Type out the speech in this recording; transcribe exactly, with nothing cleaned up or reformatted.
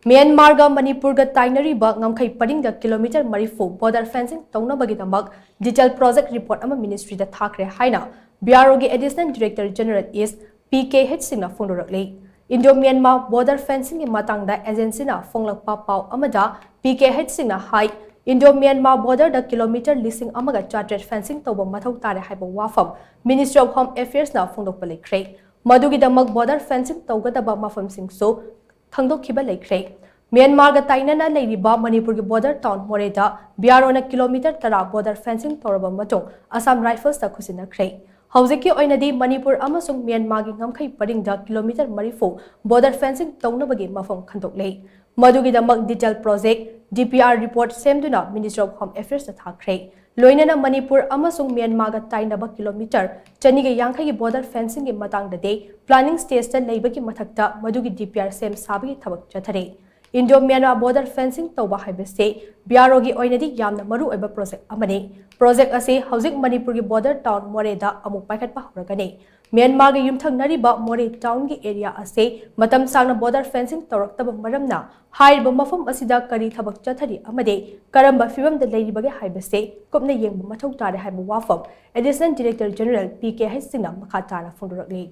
ꯃ꯭ꯌꯥꯟꯃꯥꯔꯒ ꯃꯅꯤꯄꯨꯔꯒ ꯇꯥꯏꯅꯔꯤꯕ ꯉꯝꯈꯩ ꯄꯔꯤꯡꯗ ꯀꯤꯂꯣꯃꯤꯇꯔ ꯃꯔꯤꯐꯨ ꯕꯣꯔꯗꯔ ꯐꯦꯟꯁꯤꯡ ꯇꯧꯅꯕꯒꯤꯗꯃꯛ ꯗꯤꯇꯦꯜ ꯄ꯭ꯔꯣꯖꯦꯛ ꯔꯤꯄꯣꯔꯠ ꯑꯃ ꯃꯤꯅꯤꯁꯇ꯭ꯔꯤꯗ ꯊꯥꯈ꯭ꯔꯦ ꯍꯥꯏꯅ ꯕꯤ ꯑꯥꯔ ꯑꯣꯒꯤ ꯑꯦꯗꯤꯁꯅꯦꯜ ꯗꯤꯔꯦꯛꯇꯔ ꯖꯦꯅꯦꯔꯦꯜ ꯏꯁ ꯄꯤ ꯀꯦ ꯍꯩꯆ ꯁꯤꯡꯅ ꯐꯣꯡꯗꯣꯔꯛꯂꯤ꯫ ꯏꯟꯗꯣ ꯃ꯭ꯌꯥꯟꯃꯥꯔ ꯕꯣꯔꯗꯔ ꯐꯦꯟꯁꯤꯡꯒꯤ ꯃꯇꯥꯡꯗ ꯑꯦꯖꯦꯟꯁꯤꯅ ꯐꯣꯡꯂꯛꯄ ꯄꯥꯎ ꯑꯃꯗ ꯄꯤ ꯀꯦ ꯍꯩꯆ ꯁꯤꯡꯅ ꯍꯥꯏ, ꯏꯟꯗꯣ ꯃ꯭ꯌꯥꯟꯃꯥꯔ ꯕꯣꯔꯗꯔꯗ ꯀꯤꯂꯣꯃꯤꯇꯔ ꯂꯤꯁꯤꯡ ꯑꯃꯒ ꯆꯥꯇ꯭ꯔꯦꯠ ꯐꯦꯟꯁꯤꯡ ꯇꯧꯕ ꯃꯊꯧ ꯇꯥꯔꯦ ꯍꯥꯏꯕ ꯋꯥꯐꯝ ꯃꯤꯅꯤꯁꯇ꯭ꯔꯤ ꯑꯣꯐ ꯍꯣꯝ ꯑꯦꯐꯤꯌꯔꯁꯅ ꯐꯣꯡꯗꯣꯛꯄ ꯂꯩꯈ꯭ꯔꯦ꯫ ꯃꯗꯨꯒꯤꯗꯃꯛ ꯕꯣꯔꯗꯔ ꯐꯦꯟꯁꯤꯡ ꯇꯧꯒꯗꯕ ꯃꯐꯝꯁꯤꯡꯁꯨ ꯈꯪꯗꯣꯛꯈꯤꯕ ꯂꯩꯈ꯭ꯔꯦ꯫ ꯃ꯭ꯌꯥꯟꯃꯥꯔꯒ ꯇꯥꯏꯅꯅ ꯂꯩꯔꯤꯕ ꯃꯅꯤꯄꯨꯔꯒꯤ ꯕꯣꯔꯗꯔ ꯇꯥꯎꯟ ꯃꯣꯔꯦꯗ ꯕꯤ ꯑꯥꯔ ꯑꯣꯅ ꯀꯤꯂꯣꯃꯤꯇꯔ ꯇꯔꯥ ꯕꯣꯔꯗꯔ ꯐꯦꯟꯁꯤꯡ ꯇꯧꯔꯕ ꯃꯇꯨꯡ ꯑꯁꯥꯝ ꯔꯥꯏꯐꯜꯁꯇ ꯈꯨꯠꯁꯤꯟꯅꯈ꯭ꯔꯦ꯫ ꯍꯧꯖꯤꯛꯀꯤ ꯑꯣꯏꯅꯗꯤ ꯃꯅꯤꯄꯨꯔ ꯑꯃꯁꯨꯡ ꯃ꯭ꯌꯥꯟꯃꯥꯔꯒꯤ ꯉꯝꯈꯩ ꯄꯔꯤꯡꯗ ꯀꯤꯂꯣꯃꯤꯇꯔ ꯃꯔꯤꯐꯨ ꯕꯣꯔꯗꯔ ꯐꯦꯟꯁꯤꯡ ꯇꯧꯅꯕꯒꯤ ꯃꯐꯝ ꯈꯟꯗꯣꯛꯂꯦ꯫ ꯃꯗꯨꯒꯤꯗꯃꯛ ꯗꯤꯇꯦꯜ ꯄ꯭ꯔꯣꯖꯦꯛ, ꯗꯤ ꯄꯤ ꯑꯥꯔ, ꯔꯤꯄꯣꯔꯠ ꯁꯦꯝꯗꯨꯅ ꯃꯤꯅꯤꯁꯇ꯭ꯔꯤ ꯑꯣꯐ ꯍꯣꯝ ꯑꯦꯐꯤꯌꯔꯁꯇ ꯊꯥꯈ꯭ꯔꯦ꯫ ꯂꯣꯏꯅꯅ ꯃꯅꯤꯄꯨꯔ ꯑꯃꯁꯨꯡ ꯃ꯭ꯌꯥꯟꯃꯥꯔꯒ ꯇꯥꯏꯅꯕ ꯀꯤꯂꯣꯃꯤꯇꯔ ꯆꯅꯤꯒ ꯌꯥꯡꯈꯩꯒꯤ ꯕꯣꯔꯗꯔ ꯐꯦꯟꯁꯤꯡꯒꯤ ꯃꯇꯥꯡꯗꯗꯤ ꯄ꯭ꯂꯥꯅꯤꯡ ꯁ꯭ꯇꯦꯖꯇ ꯂꯩꯕꯒꯤ ꯃꯊꯛꯇ ꯃꯗꯨꯒꯤ ꯗꯤ ꯄꯤ ꯑꯥꯔ ꯁꯦꯝ ꯁꯥꯕꯒꯤ ꯊꯕꯛ ꯆꯠꯊꯔꯤ꯫ ꯏꯟꯗꯣ ꯃ꯭ꯌꯥꯟꯃꯥꯔ ꯕꯣꯔꯗꯔ ꯐꯦꯟꯁꯤꯡ ꯇꯧꯕ ꯍꯥꯏꯕꯁꯤ ꯕꯤ ꯑꯥꯔ ꯑꯣꯒꯤ ꯑꯣꯏꯅꯗꯤ ꯌꯥꯝꯅ ꯃꯔꯨ ꯑꯣꯏꯕ ꯄ꯭ꯔꯣꯖꯦꯛ ꯑꯃꯅꯤ꯫ ꯄ꯭ꯔꯣꯖꯦꯛ ꯑꯁꯤ ꯍꯧꯖꯤꯛ ꯃꯅꯤꯄꯨꯔꯒꯤ ꯕꯣꯔꯗꯔ ꯇꯥꯎꯟ ꯃꯣꯔꯦꯗ ꯑꯃꯨꯛ ꯄꯥꯏꯈꯠꯄ ꯍꯧꯔꯒꯅꯤ꯫ ꯃ꯭ꯌꯥꯟꯃꯥꯔꯒ ꯌꯨꯝꯊꯪꯅꯔꯤꯕ ꯃꯣꯔꯦ ꯇꯥꯎꯟꯒꯤ ꯑꯦꯔꯤꯌꯥ ꯑꯁꯤ ꯃꯇꯝ ꯁꯥꯡꯅ ꯕꯣꯔꯗꯔ ꯐꯦꯟꯁꯤꯡ ꯇꯧꯔꯛꯇꯕ ꯃꯔꯝꯅ ꯍꯥꯏꯔꯤꯕ ꯃꯐꯝ ꯑꯁꯤꯗ ꯀꯔꯤ ꯊꯕꯛ ꯆꯠꯊꯔꯤ ꯑꯃꯗꯤ ꯀꯔꯝꯕ ꯐꯤꯕꯝꯗ ꯂꯩꯔꯤꯕꯒꯦ ꯍꯥꯏꯕꯁꯤ ꯀꯨꯞꯅ ꯌꯦꯡꯕ ꯃꯊꯧ ꯇꯥꯔꯦ ꯍꯥꯏꯕ ꯋꯥꯐꯝ additional director general P K H ꯁꯤꯡꯅ ꯃꯈꯥ ꯇꯥꯅ ꯐꯣꯡꯗꯣꯔꯛꯂꯤ꯫